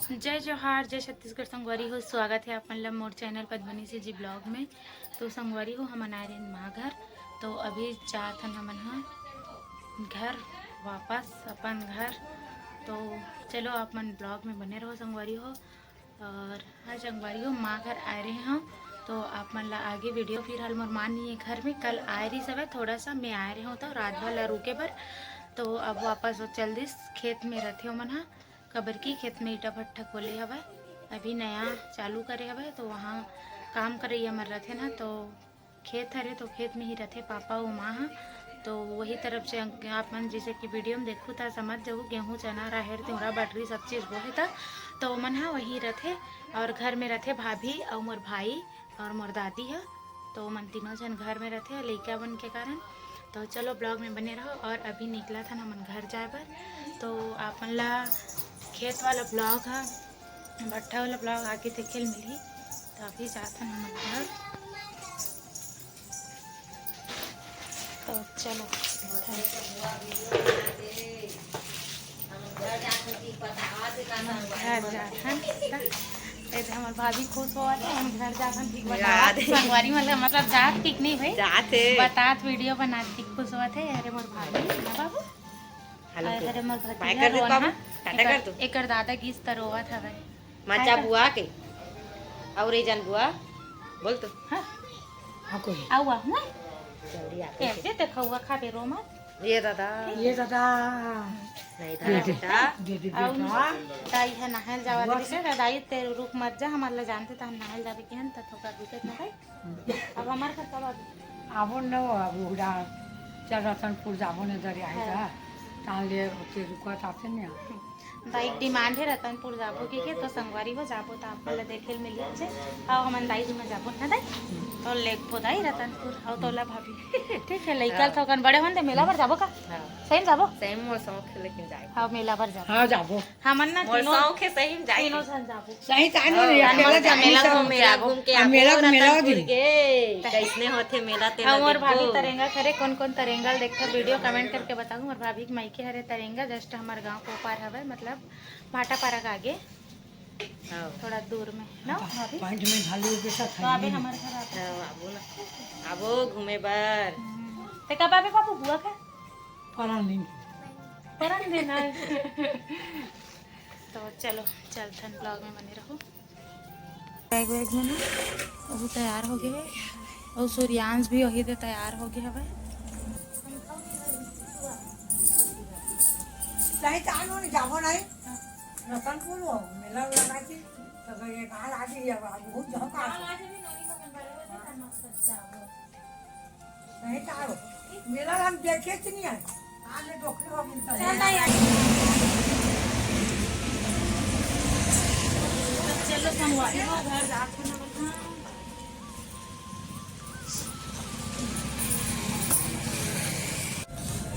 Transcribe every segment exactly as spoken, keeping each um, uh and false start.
जय जोहार, जय छत्तीसगढ़ संगवारी हो, स्वागत है आप मन ला मोर चैनल पद्मनी सीजी ब्लॉग में। तो संगवारी हो, हमन आए रहेन माँ घर, तो अभी जात हन हमन ह घर वापस अपन घर। तो चलो, आप मन ब्लॉग में बने रहो संगवारी हो। और हाँ संगवारी हो, माँ घर आए रहे हम, तो आप मन ला आगे वीडियो। फिलहाल मोर माँ नहीं है घर में, कल आए रही सवे, थोड़ा सा मैं आए रहे हूँ तो रात भर ला रुके बर, तो अब वापस वो चल दिस। खेत में रहते हो मन हा, कबर की खेत में ईटा भट्ठा खोले हवय, अभी नया चालू करे हवय, तो वहाँ काम करैया मन रथे ना, तो खेत हरे तो खेत में ही रथे पापा अउ माँ ह। तो वही तरफ से अंक-, आप मन जैसे कि वीडियो में देखू त समझ जाहू, गेहूँ, चना, राहेर, तिवरा, बटरी सब चीज बोहे त, तो ओमन ह वही रथे। और घर में रथे भाभी अउ मोर भाई और मोर दादी ह, तो ओमन तीनों झन घर में रथे लइका मन के कारण। तो चलो ब्लॉग में बने रहो। और अभी निकलत हन हमन घर जाए बर, तो आप मन ला खेत वाला ब्लॉग ह, भट्ठा वाला ब्लॉग आगे देखे ल मिलही। तो अभी जात हन हमन घर। तो चलो, घर जात हन। ए दे हमर भाभी खुश होवत हे, हम घर जात हन, ठीक बता। याद हे। संगवारी मन ला, मतलब, जात ठीक नहीं भाई, जात हे। बतात, वीडियो बनात ठीक खुश होवत हे। अरे मोर भाभी ना बाबू, हेलो अरे तो। अरे मोर बाय भतीजा कर दे रोहन बाबू, हा, टाटा कर एकर, दो। एकर दादा गिस त रोवत हवय। माचा हाय कर। बुआ के, और ए जन बुआ, बोल तो। हाँ। हाँ, कोई। आऊ, आऊ, हाँ। जल्दी आते कैसे हैं। देखा हुआ खा बेरो मत। ये दादा। ये दादा। नहीं ये दादा दे। बेटा। दे दे आऊ, बेटा। दाई है नहायल जावा बुआ दे से। से, दाई ते रुक मत जा, हमारे ला जानते तो हम नहायल जावे के हन, त थोका रुके ना भाई। अब हमार घर कब आबो? आबो न, अब उड़ा चल रतनपुर जाबो न, दरियाई हाँ। जा, तान ले होते रुका ताते नहीं आ। दाई के डिमांड है रतनपुर जाबो के, के तो संगवारी हो जाबो, तो आप मन ला देखे ल मिल जाए। आओ हमन दाई जी में जाबो ना दाई, तो लेगबो दाई रतनपुर, आओ तोला भाभी। ठीक है, लइका हाँ। थोकन बड़े होन दे, मेला बर जाबो का? हाँ। सही में जाबो? सही में मोर शौक है, लेकिन जाए। हाँ, मेला बर जाबो। हाँ, जाबो। हमन ना मोर तीनों, शौक है सही में जाए तीनों के। झन जाबो। सही time में हाँ, अकेला मेला जाने मेला से घूम, मेला घूम के आ, आबो मेला, मेला रतनपुर जी। के। कैसने होथे मेला तेला हमर भाभी देखबो। तरेंगा हरे, कौन कौन तरेंगा ल देखथव, वीडियो comment करके बताहू। हमर भाभी के मायके हरे तरेंगा, just हमर गांव के पार हवे, मतलब भाटापारा के आगे, हाँ। थोड़ा दूर में ना हाँ, भाभी? Point में ढालू के साथ तो अबे है। हमर घर आता। हाँ, आबो ना, आबो घूमे बर। हम्म। ते कब आबे बाबू बुआ का? परन दिन। परन दिन है। तो चलो, चलथन, vlog में बने रहो। बैग वैग में ना अभी तैयार हो गए है, और सूर्यांश भी वही दे तैयार हो गए हवे। नहीं, चालू नहीं, जाबो नहीं। रतनपुर हो, मेला लगा थी, तो ये कहाँ लागी है, अब बहुत झोंका। नहीं, तारो। मेला हम देखे च नहीं आए। आज डॉक्टर बाबू चल, नहीं आए। चलो, संगवारी हो, घर जाके ना बता।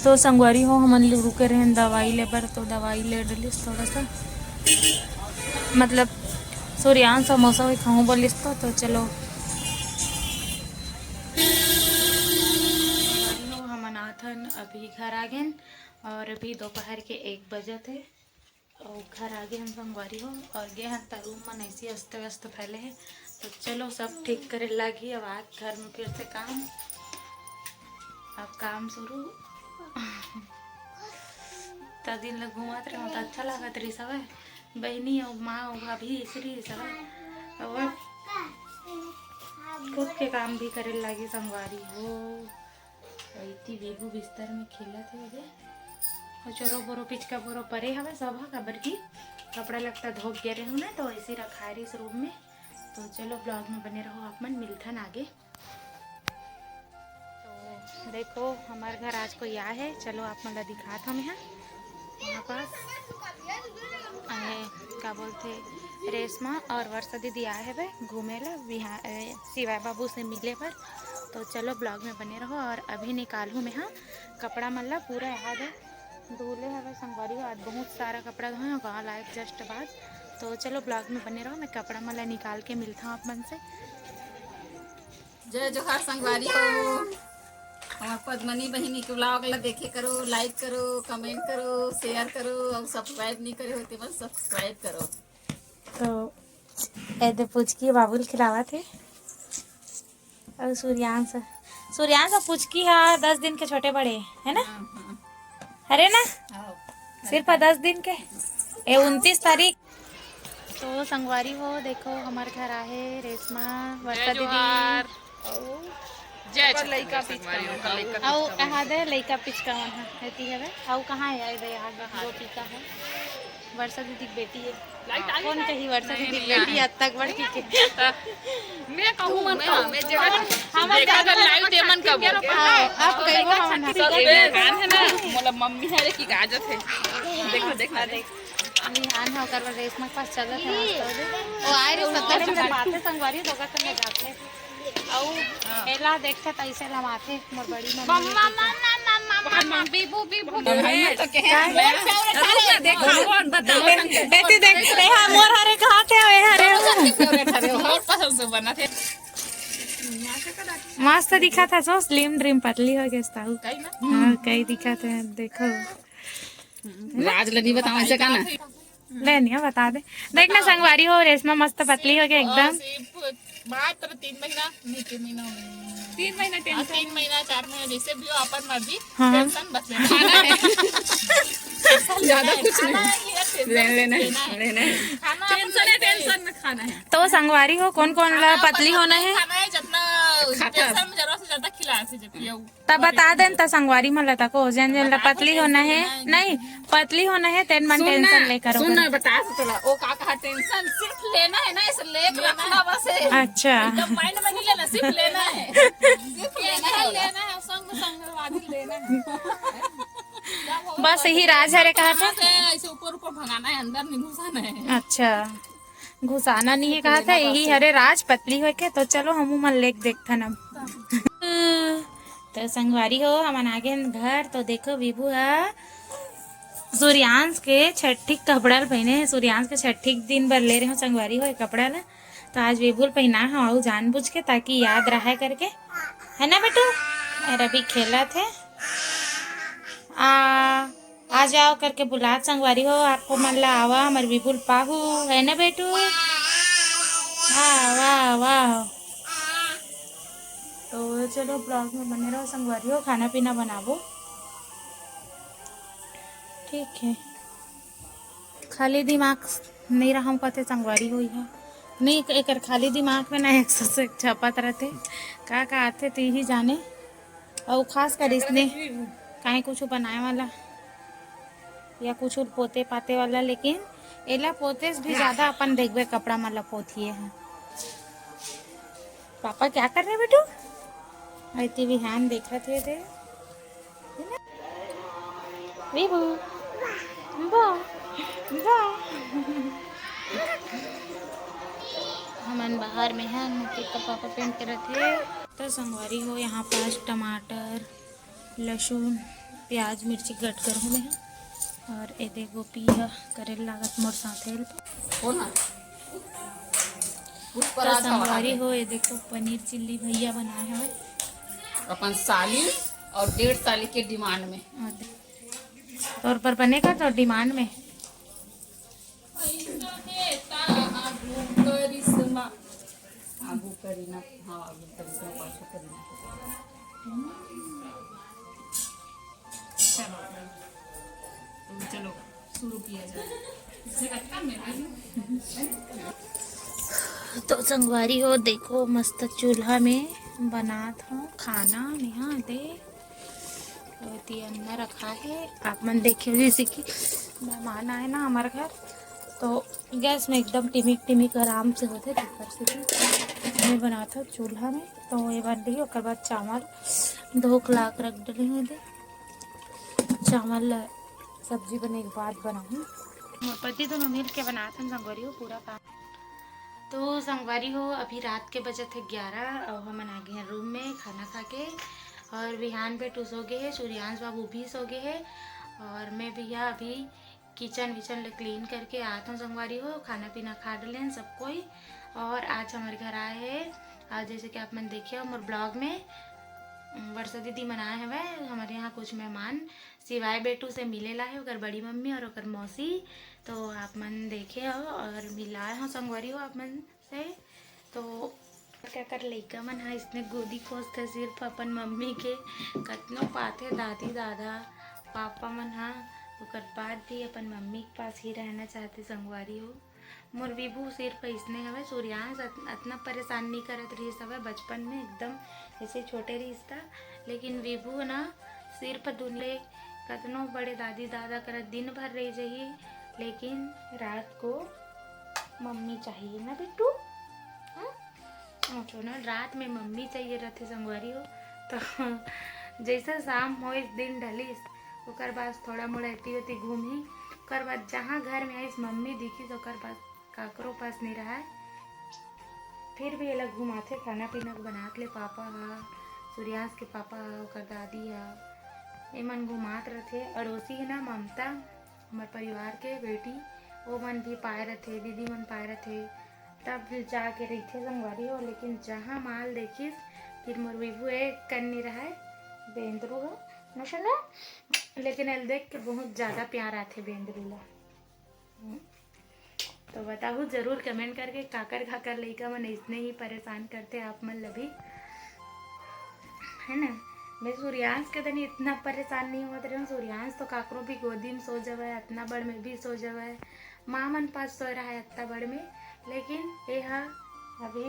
तो संगवारी हो, हमन लोग रुके रहेन दवाई ले बर, तो दवाई ले डलिस थोड़ा सा, मतलब सूर्यांश समोसा भी खाऊं बोलिस तो, तो चलो। हमन आथन अभी घर आ गेन और अभी दोपहर के एक बजे थे और घर आ गए हम संगवारी हो। और गे हन त रूम मन ऐसी अस्त व्यस्त फैले है, तो चलो सब ठीक करे लागी। अब आज घर में फिर से काम, अब काम शुरू। त दिन ल घूमत रहो त अच्छा लागत रही सब, बहनी और माँ और भाभी ऐसे रही सब। और खुद के काम भी करे लागी संगवारी हो। अउ इति बेबू बिस्तर में खेलत हे अबे। अउ चोरो बोरो पिचका बोरो परे हवे सब ह, काबर की कपड़ा लत्ता धोक गे रहे ना, तो ऐसे रखाए रहिस रूम में। तो चलो vlog में बने रहो, आप मन मिलथन आगे। तो देखो हमार घर आज कोई आए हे, चलो आप मन ला दिखात हूँ मैं। वहाँ पास अहे, का बोलथे, रेशमा और वर्षा दीदी आए हवे घूमे ला बिहार, ए, शिवाय बाबू से मिले बर। तो चलो vlog में बने रहो। और अभी निकालहूँ मैं, हाँ, कपड़ा मन ला पूरा यहाँ दे धुले हवे संगवारी हो, आज बहुत सारा कपड़ा धोए हो, गाँव लायक just बाद। तो चलो vlog में बने रहो, मैं कपड़ा मन ला निकाल के मिलता हूँ आप मन से। जय जोहार संगवारी हो। हमार पद्मनी बहिनी के vlog ला देखे करो, like करो, comment करो, share करो, और subscribe नहीं करे हो ते मन subscribe करो। तो ए दे पुचकी बाबू ल खिलावत हे। अउ सूर्यांश, सूर्यांश अउ पुचकी ह दस दिन के छोटे बड़े, है ना? अरे ना, सिर्फ दस दिन के। ए उनतीस तारीख। तो संगवारी हो, देखो हमर घर आहे रेशमा, वर्षा दीदी। जय छत्तीसगढ़। अउ एहा दे लइका पिचका मन ह एती हवे। अउ कहाँ हे? ए दे, यहाँ गोपिका हे, वर्षा दीदी के बेटी हे। कौन कही वर्षा दीदी के बेटी अतक बड़की के? मैं कहूँ, मैं कहूँ, मैं जगह हम देखा कर लाइव ते मन कबो। हाँ, आप कहिबो हमन ह। सब मेरे कान है ना, मोला मम्मी हरे की गाजत है। देखो, देखो, देख। अभी हान हा ओकर बर रेशमा के पास चलत है नाश्ता हो जाए। ओ आए रे सत्तर से बातें संगवारी दोगा तो मैं जाते। अउ एला देखत अइसे लमाथे मोर बड़ी मम्मी। मम्मा, मम्मा, मम्मा, मम्मा, बीबू, बीबू। हम तो कहे हैं, रुक ना, देखो, कौन बताओ, एती देख, ए हा मोर हरे कहा थे, ए हरे। फेवरेट हरे, और पसंद से बना थे। मस्त दिखा था, सो स्लिम ड्रीम पतली हो गए ताऊ। कहीं ना? हाँ, कहीं दिखा थे, देखो। राज ल नहीं बताओ, ऐसे का ना? ले नहीं, बता दे। देख ना, संगवारी हो, रेशमा मस्त पतली हो गया एकदम। सिर्फ मात्र तीन महीना, नहीं, तीन महीना हो गया। तीन महीना हाँ, टेंशन। तीन महीना, चार महीना, जैसे भी हो, अपन मर्जी। हाँ। टेंशन बस लेना। खाना है। ज्यादा कुछ नहीं। खाना है, ये टेंशन लेना, लेना है, लेना है। लेना है। खाना टेंशन अपन है, टेंशन में खाना है। तो संगवारी हो, कौन कौन ला खाना पतली अपन होना है? खाना है, जितना खाता। टेंशन में जरूरत से ज्यादा खिला से जब पियो। तब बता देन, त संगवारी मन ला तको, जेन जेन ला पतली होना है, नहीं, पतली होना है, तेन मन सुन ना, टेंशन ले करो सुन ना, कर। बता तो तोला, ओ का कहा टेंशन सिर्फ लेना है ना, इसे लेके रखना बस है। अच्छा। एकदम माइंड में नहीं लेना, सिर्फ लेना है। सिर्फ लेना है, लेना है, संग संग वादी लेना है। बस यही राज हरे कहा था। ऐसे ऊपर ऊपर भगाना है, अंदर नहीं घुसाना है। अच्छा। घुसाना नहीं है कहा था, यही हरे राज पतली होके। तो चलो, हमू मन लेके देखथन अब। तो संगवारी हो, हमन आ गेन घर। तो देखो, विभू ह सूर्यांश के छठी के कपड़ा ल पहिने हे। सूर्यांश के छठी के दिन बर ले रहे हो संगवारी हो, ये कपड़ा ल। तो आज विभू ल पहिना हो, अउ जानबूझ के, ताकि याद रहे करके, है ना बेटू? और अभी खेलत हे। आ आ जाओ करके बुलात संगवारी हो, आपको मन ला आवा, हमर विभू ल पाहू, है ना बेटू? वाह, वाह, वाह। तो चलो, ब्लॉग में बने रहो संगवारी हो, खाना पीना बनाबो। ठीक है, खाली दिमाग नहीं रहम कथे संगवारी हो, इहा नहीं, एकर खाली दिमाग में ना एक सौ से छपत रहते, का का आथे तो यही जाने। अउ खास कर इसने काहे कुछ बनाए वाला या कुछ पोते पाते वाला, लेकिन एला पोते से भी ज्यादा अपन देखबे कपड़ा मन ला पोथिए है। पापा क्या कर रहे बेटू? अति बिहान देखत हे ते। विभू, बा, बा। हमन बाहर में हन, मोती का पापा पेंट करत हे। तो संगवारी हो, यहाँ पास टमाटर, लहसुन, प्याज, मिर्ची कट कर हूँ मैं। और एदे गोपी ह करे लागत मोर साथ help। कौन है? तो संगवारी हो, ये देखो पनीर चिल्ली भैया बनाए हवे। अपन साली और डेढ़ साली के डिमांड में। और दे-, तोर पर बनेगा तो डिमांड में। आगू करीना, हाँ, आगू करीना, पाछू करीना। चलो, तो चलो, शुरू किया जाए। इससे अच्छा मेरे तो संगवारी हो, देखो, मस्त चूल्हा में बनात हूँ खाना। यहाँ दे अउ एती अन्ना रखा है। आप मन देखे हो जैसे कि मेहमान आए ना हमारे घर, तो गैस में एकदम टिमिक टिमिक आराम से होथे, तेकर सेती मैं बनात हूँ चूल्हा में। तो ये बन रही, ओकर बाद चावल धोक लाक रख डले हूँ दे। चावल ला सब्जी बने के बाद बनाऊँ। मोर पति दोनों मिल के बनात हन संगवारी हो पूरा काम। तो संगवारी हो, अभी रात के बजत है ग्यारह और हमन आ गए हैं रूम में खाना खा के। और बिहान बेटू सो गए है, सूर्यांश बाबू भी सो गए है और मैं भैया अभी किचन विचन ले क्लीन करके आत हूँ संगवारी हो। खाना पीना खा डलेन सब कोई। और आज हमारे घर आए है, आज जैसे कि आप मन देखे हो मोर ब्लॉग में, वर्षा दीदी मन आए हवे हमारे यहाँ कुछ मेहमान, सिवाय बेटू से मिले ला है ओकर बड़ी मम्मी और ओकर मौसी। तो आप मन देखे हो और मिलाए हो संगवारी हो आप मन से। तो काकर लइका मन ह इसने गोदी खोजथे सिर्फ अपन मम्मी के। कतनो पाथे दादी दादा पापा मन ह, ओकर बाद भी अपन मम्मी के पास ही रहना चाहथे संगवारी हो। मोर विभू सिर्फ इसने हवे। सूर्यांश अत-, अतना परेशान नहीं करत रहिस हवे बचपन में, एकदम जैसे छोटे रहिस था। लेकिन विभू ना सिर्फ दुनिया कतनो बड़े दादी दादा करा दिन भर रह जाही, लेकिन रात को मम्मी चाहिए ना बिट्टू। हाँ? सोचो ना, रात में मम्मी चाहिए रहथे संगवारी हो। तो जैसे शाम होइस, दिन ढलिस, ओकर बाद थोड़ा मोड़ा एती ओती घूमही। ओकर बाद जहाँ घर में आइस, मम्मी दिखिस, ओकर बाद काकरो पास नहीं रहा। फिर भी एला घुमाथे, खाना पीना के बनात ले पापा हा, सूर्यांश के पापा हा, ओकर दादी हा, एमन घुमात रथे। अड़ोसी है ना ममता, हमर परिवार के बेटी, वो मन भी पाए रथे, दीदी मन पाए रथे, तब जाके रहिथे संगवारी हो। लेकिन जहाँ माल देखिस, फिर मोर विभू एक कन्नी रहे बेंदरू हो, न सुनो, लेकिन एल देख के बहुत ज़्यादा प्यार आथे बेंदरू ला। हम्म। तो बताहू जरूर कमेंट करके, काकर काकर लइका मन इसने ही परेशान करथे आप मन ल भी, है ना? मैं सूर्यांश के तनी इतना परेशान नहीं होत रहूँ। सूर्यांश तो काकरो भी गोदी में सो जावे, अतना बड़ में भी सो जावे, माँ मन पास सो रहा है अतना बड़ में। लेकिन ये हा अभी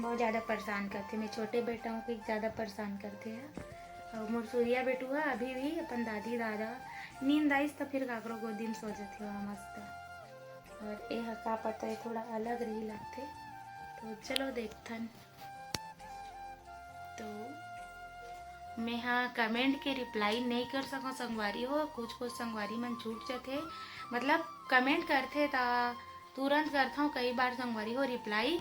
बहुत ज़्यादा परेशान करथे। मैं छोटे बेटा हूँ कि ज़्यादा परेशान करथे हा। और मोर सूर्या बेटू हा अभी भी अपन दादी दादा नींद आइस त फिर काकरो गोदी में सो जथे हा मस्त। और ये हा का पता है थोड़ा अलग रही लगथे। तो चलो देखथन। तो मैं हा कमेंट के रिप्लाई नहीं कर सकूँ संगवारी हो, कुछ कुछ संगवारी मन छूट जाथे, मतलब कमेंट करथे ता तुरंत करथौं। कई बार संगवारी हो रिप्लाई,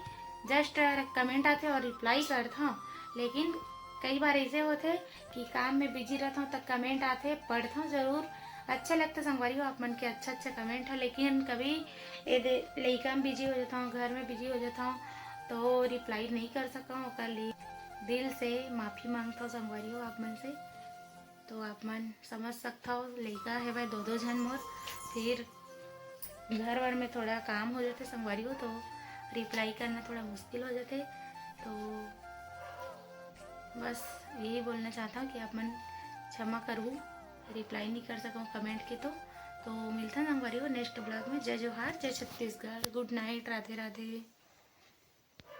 जस्ट कमेंट आथे और रिप्लाई करथौं, लेकिन कई बार ऐसे होथे कि काम में बिजी रहथौं त कमेंट आथे, पढ़थौं जरूर। अच्छा लगता संगवारी हो आप मन के अच्छा अच्छा कमेंट हो, लेकिन कभी ये दे लइका में बिजी हो जाथौं, घर में बिजी हो जाथौं, तो रिप्लाई नहीं कर सकौं। ओकर लिए दिल से माफ़ी मांगथौं संगवारी हो आप मन से। तो आप मन समझ सकथव, लइका हेवय दो दो झन मोर, फिर घर वर में थोड़ा काम हो जाथे संगवारी हो, तो रिप्लाई करना थोड़ा मुश्किल हो जाथे। तो बस यही बोलना चाहता हूँ कि आप मन क्षमा करहू, रिप्लाई नहीं कर सकूँ कमेंट के। तो तो मिलता संगवारी हो नेक्स्ट ब्लॉग में। जय जोहार, जय छत्तीसगढ़, गुड नाइट, राधे राधे।